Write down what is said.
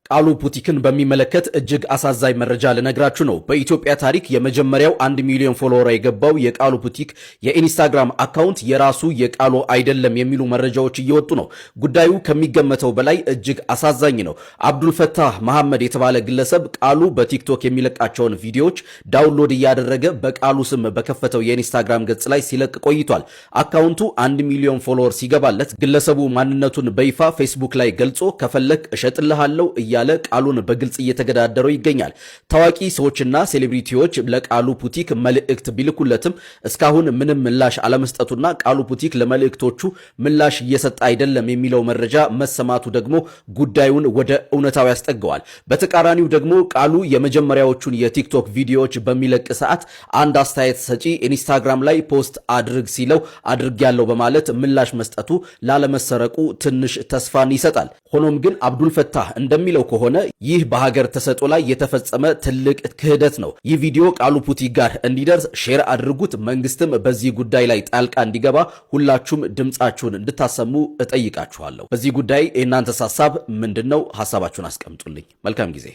ቃሉ ቡቲክን በሚመለከት እጅግ አሳዛኝ መረጃ ልነግራችሁ ነው። በኢትዮጵያ ታሪክ የመጀመሪያው 1 ሚሊዮን follower የገባው የቃሉ ቡቲክ የኢንስታግራም account የራሱ የቃሉ አይደለም የሚሉ መረጃዎች እየወጡ ነው። ጉዳዩ ከሚገመተው በላይ እጅግ አሳዛኝ ነው። አብዱልፈታህ መሐመድ የተባለ ግለሰብ ቃሉ በቲክቶክ የሚለቃቸውን ቪዲዮዎች download እያደረገ በቃሉ ስም በከፈተው የኢንስታግራም ገጽ ላይ ሲለቅ ቆይቷል። Account ኡ 1 ሚሊዮን follower ሲገባለት ግለሰቡ ማንነቱን በይፋ ፌስቡክ ላይ ገልጾ ከፈለክ እሸጥልሃለሁ እያለ ቃሉን በግልጽ እየተገዳደረው ይገኛል። ታዋቂ ሰዎችና celebrity ዎች ለቃሉ ቡቲክ መልእክት ቢልኩለትም እስካሁን ምንም ምላሽ አለመስጠቱና ቃሉ ቡቲክ ለመልእክቶቹ ምላሽ እየሰጠ አይደለም የሚለው መረጃ መሰማቱ ደግሞ ጉዳዩን ወደ እውነታው ያስጠገዋል። በተቃራኒው ደግሞ ቃሉ የመጀመሪያዎቹን የቲክቶክ ቪዲዮዎች በሚለቅ ሰዓት አንድ አስተያየት ሰጪ ኢንስታግራም ላይ post አድርግ ሲለው አድርጌያለሁ በማለት ምላሽ መስጠቱ ላለመሰረቁ ትንሽ ተስፋን ይሰጣል። ሆኖም ግን አብዱልፈታህ እንደሚለው ከሆነ ይህ በሀገር ተሰጥኦ ላይ የተፈጸመ ትልቅ ክህደት ነው። ይህ ቪዲዮ ቃሉ ቡቲክ ጋር እንዲደርስ share አድርጉት። መንግስትም በዚህ ጉዳይ ላይ ጣልቃ እንዲገባ ሁላችሁም ድምፃችሁን እንድታሰሙ እጠይቃችኋለሁ። በዚህ ጉዳይ የእናንተስ ሀሳብ ምንድን ነው? ሀሳባችሁን አስቀምጡልኝ። መልካም ጊዜ።